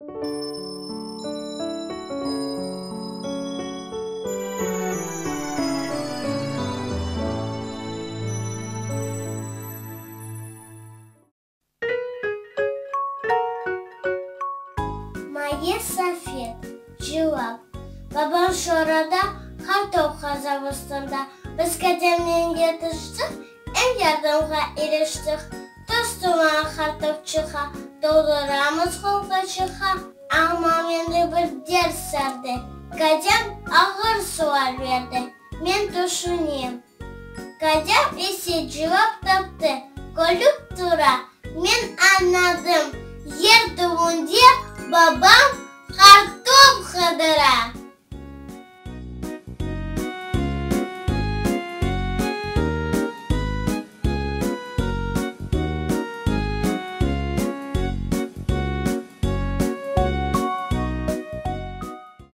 Maye Safet, Cevap, Babam şorada, qartop qazap üstünde. Biz kademnen yetiştik, em yardımğa iriştik. Tuz-tuman qartop çıqa, Tolduramız qolqaçıqqa. Amma mende bir dert sardı, Kadem ağır sual berdi. Men tüşünem. Kadem ise cevap taptı, Külüp tura, men añladım, Yer tübünde babam qartop qıdıra.